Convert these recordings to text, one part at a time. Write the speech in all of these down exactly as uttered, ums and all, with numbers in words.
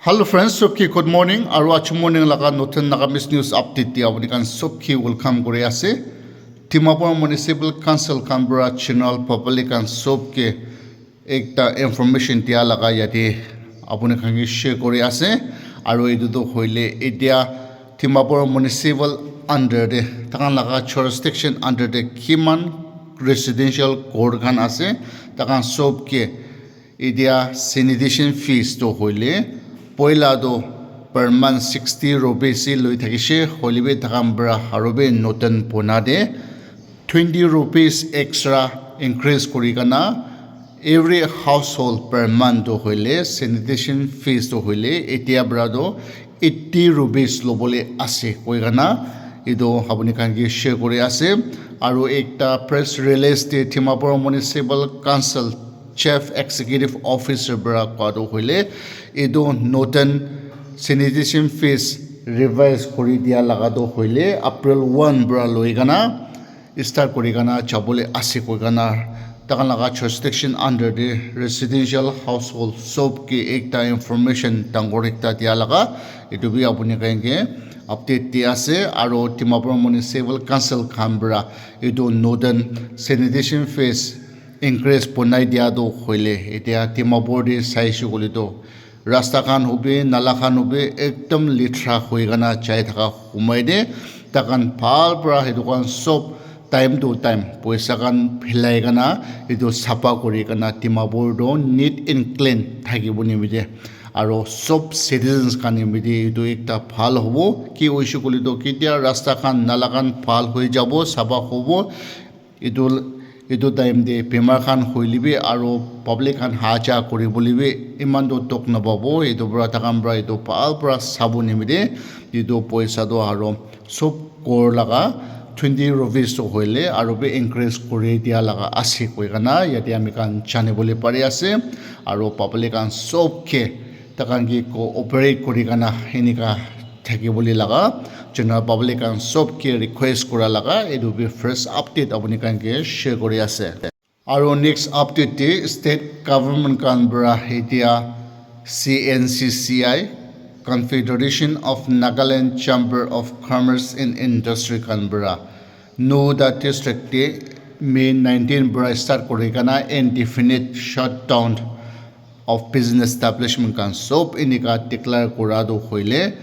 Hello friends, sob ki good morning. Aru achu morning laga notun Nagamese news update te apuni khan sob ki welcome kuri ase. Dimapur Municipal Council khan para general public khan sob ke ekta information dia laga yate apuni khan ke share kuri ase. Aru etu tu hoile etia Dimapur Municipal under te, takan laga jurisdiction under te kiman residential ghor khan ase, takan sob ke etia sanitation fees tu hoile poila tu per month sixty rupees se loi thakishe, hoile bi takan para aru bi notun puna te twenty rupees extra increase kuri kana every household per month tu hoile sanitation fees tu hoile etia para tu eighty rupees lobole ase koi kana etu apuni khan ke share kuri ase. Aru ekta press release te Dimapur Municipal Council Chief Executive Officer para koa tu hoile etu notun sanitation fees revise kuri dia laga tu hoile April one para loi kana start kuri kana jabole ase koi kana takan laga jurisdiction under te residential household sob ke ekta information dangor ekta dia laga etu bi apuni khan ke update di ase. Aru Dimapur Municipal Council khan para etu notun sanitation fees increase bonai dia tu hoile etia Dimapur te saishe koile tu rasta khan hobi, nala khan hobi ekdum litra hoi kana jai thaka humai te takan bhal para hetu khan sob time to time poisa khan philai kana etu sapha kuri kana Dimapur tu neat and clean thakibo nimite aru sob citizens khan nimite etu ekta bhal hobo. Ki hoishe koile tu ketia rasta khan, nala khan bhal hoi jabo, sapha hobo, etu etu time te bimar khan hoile bi aru public khan ha ja kuri bole bi eman tu tok napabo. Etu para takan para etu bhal para sabo nimite etu poisa tu aru sob ghor laga twenty rupees tu hoile aru bi increase kuri dia laga ase koi kana yate ami khan jani bole pari ase. Aru public khan sob ke takan ke cooperate kuri kana enika thaki bole laga general public khan sob ke request kura laga etu bi first update apuni khan ke share kuri ase. Aru next update te state government khan para etia C N C C I, Confederation of Nagaland Chamber of Commerce and Industry khan para Noda district te May nineteen para start kuri kana indefinite shutdown of business establishment khan sob enika declare kura tu hoile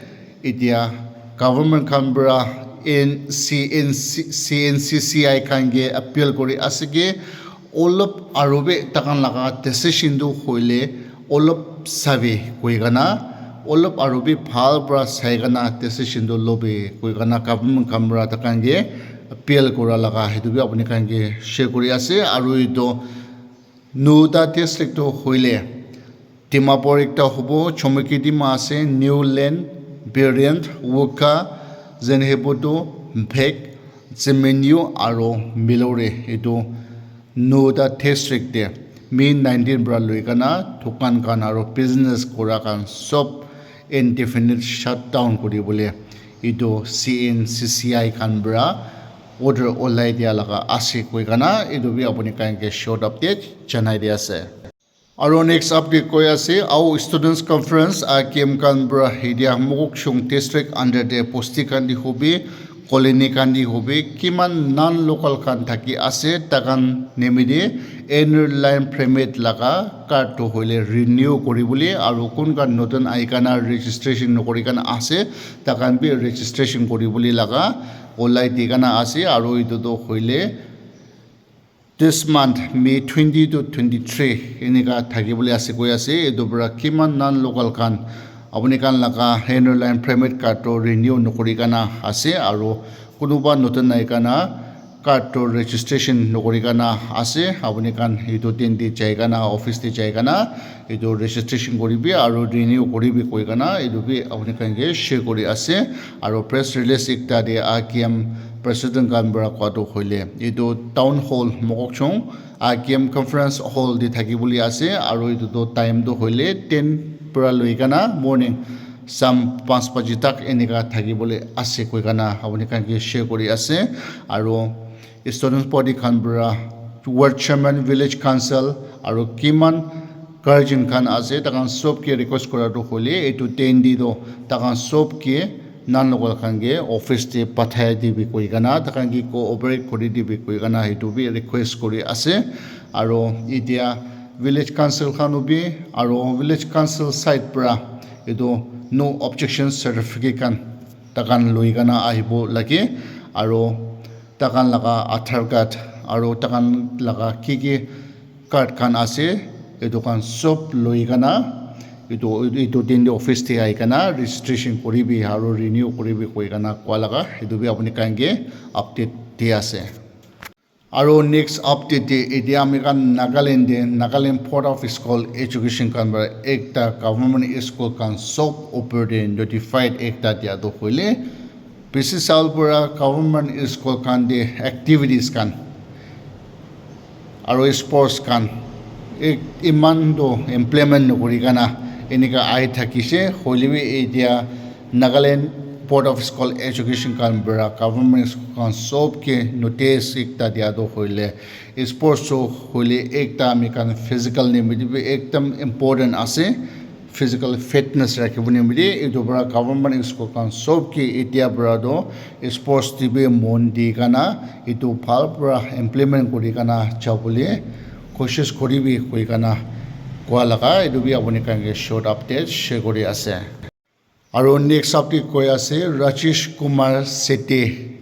etia government khan para N C N C, C N C C I khan ke appeal kuri ase ki olop aru bi takan laga decision tu hoile olop sabi koi kana olop aru bi bhal para sai kana decision tu lobi koi kana government khan para takan ke appeal kura laga hetu bi apuni khan ke share kuri ase. Aru etu Noda district tu hoile Dimapur ekta hobo, Chomukidima ase, Niuland, Birent, Wokha, Zunheboto, Phek, Zunheboto aru Meiluri. Etu Noda district te May nineteen para loi kana dukan khan aru business kura khan sob indefinite shutdown kuri bole etu C N C C I khan para order ulai dia laga ase koi kana etu bi apuni khan ke short update janai di ase. Aru next update koi ase, Ao Students Conference, A K M khan para etia Mokokchung district under te bosti khan te hobi, colony khan te hobi, kiman non local khan thaki ase takan nimite Inner Line Permit laga card tu hoile renew kuri bole aru kun khan notun ahi kana registration nokori kana ase takan bi registration kuri bole laga ulai di kana ase. Aru etu tu hoile this month May twenty to twenty three enika thaki bole ase koi ase. Etu para kiman non local khan apuni khan laga Inner Line Permit card tu renew nokori kana ase aru kunuba notun ahi kana card tu registration nokori kana ase, apuni khan etu din te jai kana office te jai kana etu registration kori bi aru renew kori bi koi kana etu bi apuni khan ke share kuri ase. Aru press release ekta te A K M president khan para koa tu hoile etu town hall Mokokchung A K M conference hall te thaki bole ase aru etu tu time tu hoile ten para loi kana morning sam panch baji tak enika thaki bole ase koi kana apuni khan ke share kuri ase. Aru students body khan para ward chairman, village council aru kiman guardian khan ase, takhan sob ke request kura tu hoile etu ten day tu takhan sob ke non local khan ke office te pathai dibi koi kana, takhan ke cooperate kuri dibi koi kana, etu bi request kuri ase. Aro etia village council khan bi, aro village council side pra etu no objection certificate khan takhan loi kana ahibo lage. Aro takhan laga Aadhaar card aro takhan laga ki ki card khan ase, etu khan sob loi kana etu, etu din te office te ahi kana registration kuri bi aro renew kuri bi koi kana koa laga, etu bi apuni khan ke update di ase. Aro next update te etia ami khan Nagaland te Nagaland Board of School Education khan para ekta government school khan sob upor te notified ekta dia tu hoile bishi saal para government school khan te activities khan aro sports khan ek iman tu implement nokuri kana enika ahi thakise, hoile bi etia Nagaland Board of School Education khan para government school khan sob ke notice ekta dia tu hoile sports tu hoile ekta ami khan physical nimite bi ekdam important ase, physical fitness rakhibo nimite etu para government school khan sob ke etia para tu sports te bi mon di kana etu bhal para implement kuri kana jabole koshish kuri bi koi kana koa laga etu bi apuni khan ke short update share kuri ase. Aro next update koi ase Rajesh Kumar Shetty,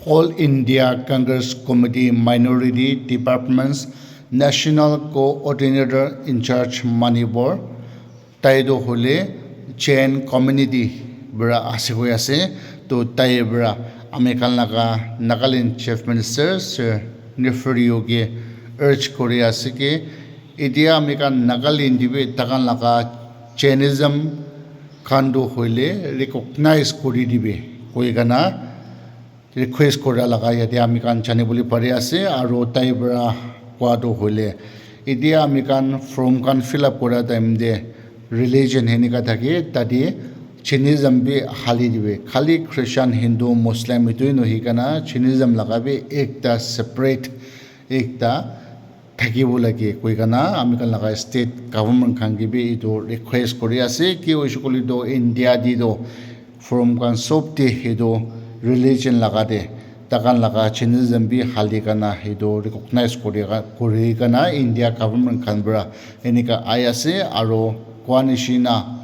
All India Congress Committee Minority Departments National Coordinator in Charge Manipur, tai tu hoile Jain community para ase koi ase. To tai para ami khan laga Nagaland Chief Minister Sir Neiphiu Rio ke urge kuri ase ki etia ami khan Nagaland te bi takhan laga Jainism khan tu hoile recognize kuri dibi koi kana request kura laga yate ami khan jani bole pari ase. Aro tai para koa tu hoile etia ami khan form khan fill up kura time te religion henika thake tate Jainism bi hali dibi, khali Christian, Hindu, Muslim etu nohoi kana Jainism laga bi ekta separate ekta thakibo lage koi kana ami khan laga state government khan ke bi etu request kuri ase. Ki hoise koile tu India te tu forum khan sob te etu religion laga te takhan laga Jainism bi hali kana etu recognize kuri, kuri kana India government khan para enika ai ase. Aro koa nishina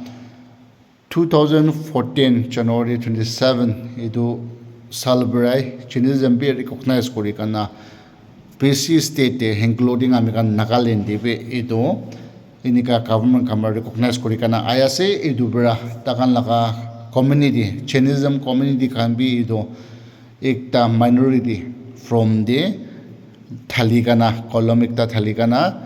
two thousand fourteen January twenty seven etu saal para Jainism bi recognize kuri kana B C state te including ami khan Nagaland te bi etu enika government khan para recognize kuri kana ai ase. Etu para takhan laga community, Jainism community khan bi etu ekta minority form te thali kana, column ekta thali kana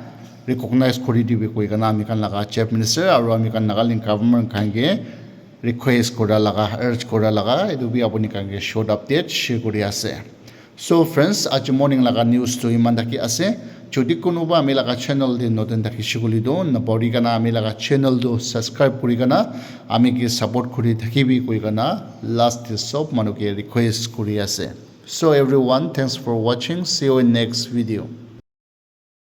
recognize kuri dibi koi kana ami khan laga Chief Minister aro ami khan Nagaland government khan ke request kura laga, urge kura laga, etu bi apuni khan ke short update share kuri ase. So friends, aji morning laga news tu iman thaki ase. Jodi kunuba ami laga channel te notun thakise koile tu napahori kana ami laga channel tu subscribe kuri kana ami ke support kuri thakibi koi kana last te sob manu ke request kuri ase. So everyone, thanks for watching. See you in next video.